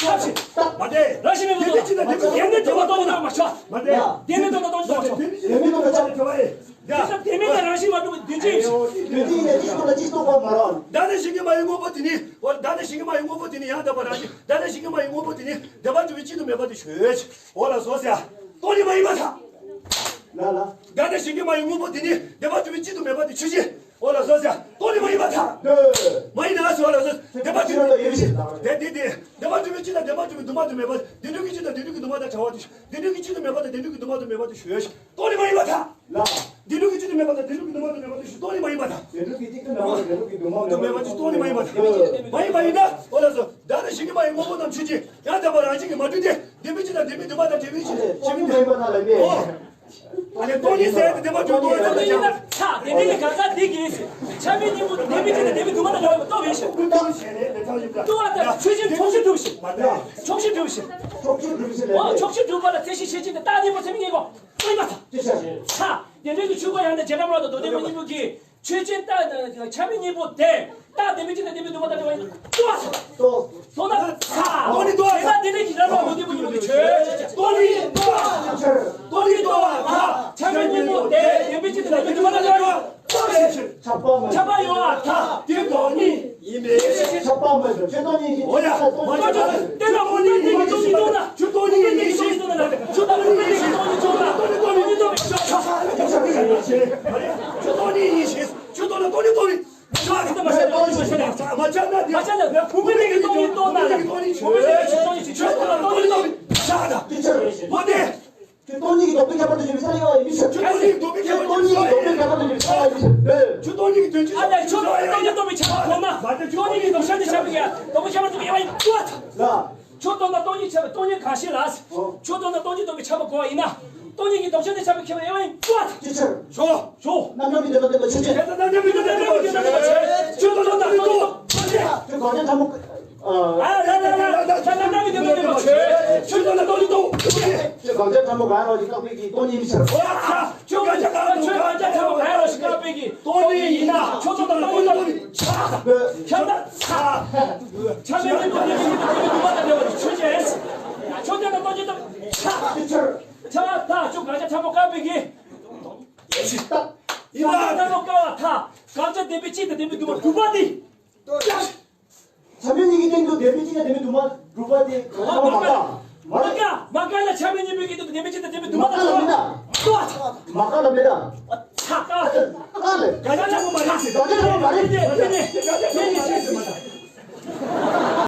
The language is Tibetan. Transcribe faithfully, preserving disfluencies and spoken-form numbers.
ཆགས་ཤིང་། མ་དེ། རང་བཞིན་མེད་པ་རྟོགས་ན། དེ་ནི་དེ་མ་རྟོགས་ན་མ་ཆགས། དེ་ནི་དེ་མ་རྟོགས་ན་མ་ཆགས། དེ་ནི་དེ་མ་རྟོགས་ན་མ་ཆགས། ཡ། དེ་མིན་ན་རང་བཞིན་མ་གྲུབ་པའི་དོན་ཅི་ཡིན་ཞིང་། དོན་ཅི་ཡིན་ན་ཅི་ཞིག་ལ་ཅི་རྟོགས་པ་མ་རང་། བདག་ནི་ཞིང་གི་མ་ཡི་དངོས་པོ་དེ་ནི། འོ་བདག་ནི་ཞིང་གི་མ་ཡི་དངོས་པོ་དེ་ནི་ཡང་དག་པར་རང་བཞིན། བདག་ནི་ཞིང་གི་མ་ཡི་དངོས་པོ་དེ་ནི་བདེན་པར་གྲུབ་པའི་གཅིག་ཏུ་མེད་པ་དེ་ཞོལ་ཕྱིར། འོ་ལགས་སོ་ཟེར། སྟོང་ཉིད་མ་ཡིན་པར་ཐལ། ལ་ལ། བདག་ནི་ཞིང་གི་མ་ཡི་དངོས་པོ་དེ་ནི་བདེན་པར་གྲུབ་པའི་གཅིག་ཏུ་མེད་པ་དེ་ཆོས་ཅན། འོ་ལགས་སོ་ཟེར། སྟོང་ཉིད་མ་ཡིན་པར་ཐལ། མ་ཡིན་ན་ཟེར། འོ་ལགས་སོ། བདེན་པར་གྲུབ་པའི་ཡིན་ཞིང་། དེ་དེ་དེ། བདེན་པར་གྲུབ་པའི་གཅིག་དང་བདེན་པར་གྲུབ་པའི་དུ་མ་དུ་མེད་པ། བདེན་གྲུབ་ཀྱི་གཅིག་དང་བདེན་གྲུབ་ཀྱི་དུ་མ་དང་བྲལ་བ་དེ། བདེན་གྲུབ་ཀྱི་གཅིག་ཏུ་མེད་པ་དང་བདེན་གྲུབ་ཀྱི་དུ་མ་དུ་མེད་པ་དེ་ཞོལ་ཕྱིར། སྟོང་ཉིད་མ་ཡིན་པར་ཐལ། ལ། བདེན་གྲུབ་ཀྱི་གཅིག་ཏུ་མེད་པ་དང་བདེན་གྲུབ་ཀྱི་དུ་མ་དུ་མེད་པ་དེ་ཞོལ། སྟོང་ཉིད་མ་ཡིན་པར་ཐལ། བདེན་གྲུབ་ཀྱི་གཅིག་ཏུ་མེད་པ་དང་བདེན་གྲུབ་ཀྱི་དུ་མ་དུ་མེད་པ་དེ་སྟོང་ཉིད་མ་ཡིན་པར་ཐལ། མ་ཡིན་པ་ཡིན་ན། འོ་ལགས་སོ། བདག་ནི་ཞིང་གི་མ་ཡི་དངོས་པོ་རྣམས་ཆོས་ཅན། ཡང་དག་པར་རང་བཞིན་གྱིས་མ་གྲུབ་སྟེ། བདེན་པའི་གཅིག་དང་བདེན་པའི་དུ་མ་དང་བྲལ་བའི་ཕྱིར། ཕྱིར་མི་འདོད། མ་ཡིན་པར་ཐལ་ལ་ནི། འོ། ཨ་ནི་སྟོང་ཉིད་ཟེར་ཏེ་བདེན་པར་གྲུབ་སྟོང་ཉིད་ཟེར་ཏེ། ཆ་དེ་ནི་གང་ཟག་དེ་གིས་ཆ་མེད་གཉིས་པོ་དེ་བདེན་པའི་གཅིག་དང་བདེན་པའི་དུ་མ་དང་བྲལ་བ་རྟོགས་པའི་ཕྱིར། ཀུན་བཏགས་ཞེས་ནས་དེ་ཚང་ཡིན་ལ། རྟོགས་པ་དང་ཆོས་ཅན་ཐོགས་ཤེས་གྲུབ་ཤིང་། མ་རེད། ཆོག་ཤེས་གྲུབ་ཤིང་། ཆོག་ཤེས་གྲུབ་ཤིང་ལས། འོ། ཆོག་ཤེས་གྲུབ་པ་ལ་བཙལ་ཤེས་ཤེས་བྱེད་དེ་རྟགས་གཉིས་པོ་ཚད་མའི་དངོས་པོ་ཡིན་པར་ཐལ། ཅི་ཕྱིར། ཆ་དེ་འདྲའི་གི་ཆོས་སྐུ་ཡང་དག་བྱེ་བྲག་སྨྲ་བ་དང་མདོ་སྡེ་པ་གཉིས་པོ་གིས། ཆོས་ཅན་རྟགས་ཆ་མེད་གཉིས་པོ་དེ་རྟགས་བདེན་པའི་གཅིག་དང་བདེན་པའི་དུ་མ་དང་བྲལ་བ་ཡིན་ན། རྟོགས། རྟོགས་ན་ཚ། སྟོང་ཉིད་རྟོགས་པ། དེ་ལྟར་དེ་འདྲ་ཞིག་རབ་ལ་མུ་སྟེགས་པ་ཡིན་པའི་ཆོས། སྟོང་ཉིད་རྟོགས་པ། སྟོང་ཉིད་རྟོགས་པ་ཐ། ཆ་མེད་གཉིས་པོ་དེ་བདེན་པའི་གཅིག་དང་བདེན་པའི་དུ་མ་དང་བྲལ་བ་ཡིན་ན། རྟོགས་པའི་ཕྱིར། ཁྱབ་པ་མེད། ཁྱབ་པ་ཡོད་པར་ཐལ། དེ་སྟོང་ཉིད་ཡིན་པའི་ཕྱིར། ཁྱབ་པ་མེད་པའི་ཆོས་སྟོང་ཉིད་ཀྱི། འོ་ཡ། མ་ཆོག་ལྟོས་ན་མུ་སྟེགས་པའི་གི་སྟོང་ཉིད་སྟོང་ཉིད་སྟོང་ན། ཆོས་སྟོང་ཉིད་ཡིན་ཞེས། ཆོས་སྟོང་ཉིད་སྟོང་ན། ཆོས་སྟོང་ཉིད་ཡིན་ཞེས། ཆོས་སྟོང་ཉིད་སྟོང་ན། ཆོས་སྟོང་ཉིད་སྟོང་ན། ཆོས་སྟོང་ཉིད་སྟོང་ན། ཆགས་ཀྱི་སྟོང་ཉིད་སྟོང་ཉིད་སྟོང་ཉིད་སྟོང་ཉིད། མ་ཆགས་ན། མ་ཆགས་ན། བུམ་པའི་གི་སྟོང་ཉིད་སྟོང་ན། བུམ་པའི་གི་སྟོང་ཉིད་སྟོང་ཉིད། ཆོས་སྟོང་ཉིད་སྟོང་ཉིད་སྟོང་ཉིད། ཆགས་ན། དེ་ཕྱིར། མ་དེ། ཆོས་སྟོང་ཉིད་ཀྱི་ལྡོག་པའི་ཁྱད་པར་དུ་བྱེད་པའི་ས་ཡོད་པ་ཡིན་མི་སྲིད། ཆོས་སྟོང་ཉིད་ཀྱི་ལྡོག་པའི་ཁྱད་པར་དུ་བྱེད་པའི་ས་ཡོད་པ་ཡིན་མི་སྲིད། ཆོས་སྟོང་ཉིད་ཀྱི་དོན་སྤྱི་ཨ་ལས། ཆོས་སྟོང་ཉིད་ཀྱི་ལྡོག་པའི་ཁྱད་པར་གོ་ན། ཆོས་སྟོང་ཉིད་ཀྱི་ལྡོག་ཆ་དེ་ཁྱད་པར་གྱི་ལྡོག་པའི་ཁྱད་པར་དུ་དབྱེ་བ་ཡིན་པར་ཐལ། ལ། ཆོས་སྟོང་དང་སྟོང་ཉིད་ཁྱད་པར། སྟོང་ཉིད་གང་ཞིག་ལ། ཨོ། ཆོས་སྟོང་དང་སྟོང་ཉིད་ལྡོག་པའི་ཁྱད་པར་གོ་བ་ཡིན་ན། སྟོང་ཉིད་ཀྱི་ལྡོག་ཆ་དེ་ཁྱད་པར་ཁྱད་པར་དབྱེ་བ་ཡིན་པར་ཐལ། ཅི་ཕྱིར། ཞོ། ཞོ། རྣམ་གྲངས་ཀྱི་དོན་དམ་བདེན་པ་ཆོས་ཅན། དེ་ལྟར་རྣམ་གྲངས་ཀྱི་དོན་དམ་བདེན་པ་ཆོས་ཅན། ཆོས་སྟོང་དང་སྟོང་ཉིད་ལྡོག་ཆོས་ཅན། ཆོས་གང་ཅན་ཕྲ་མོ། ཨ་ལ་ལ་ལ་ལ། རྣམ་གྲངས་ཀྱི་དོན་དམ་བདེན་པ་ཆོས་ཅན། ཆོས་སྟོང་དང་སྟོང་ཉིད་ལྡོག་ཆོས་ཅན། ཆོས་གང་ཅན་ཕྲ་མོ་གང་རུང་ཞིག་བཀག་པའི་གི་སྟོང་ཉིད་ཡིན་ཕྱིར། ཨོ་ཡ། ཆོས་གང་ཅན་ཕྲ་མོ། ཆོས་གང་ཅན་ཕྲ་མོ་གང་རུང་ཞིག་བཀག་པའི་གི་སྟོང་ཉིད་ཡིན་ན། ཆོས་སྟོང་དང་སྟོང་ཉིད་ལྡོག་ཆོས་ཅན། ཁྱབ་ན་ཚ། ཆ་མེད་གཉིས་པོ་དེ་གཉིས་ཀྱི་དུ་མ་དང་བྲལ་བ་དེ་ཆོས་ཅན། ཆོས་སྟོང་དང་སྟོང་ཉིད་ལྡོག་ཆ། ཆ་ད་ཆོས་གང་ཅན་ཕྲ་མོ་བཀག་པའི་གི། ཡིན་ན། གང་ཅན་ཕྲ་མོ་བཀག་པར་ཐལ། གང་ཅན་བདེན་པའི་གཅིག་དང་བདེན་པའི་དུ་མ་གྲུབ་པ་དེ། ཆ་མེད་གཉིས་ཀྱི་སྟེང་དུ་བདེན་པའི་གཅིག་དང་བདེན་པའི་དུ་མ་གྲུབ་པ་དེ་གང་ཡང་མ་བཀག་མ་བཀག་ན། ཆ་མེད་གཉིས་པོའི་གི་སྟེང་དུ་བདེན་པའི་གཅིག་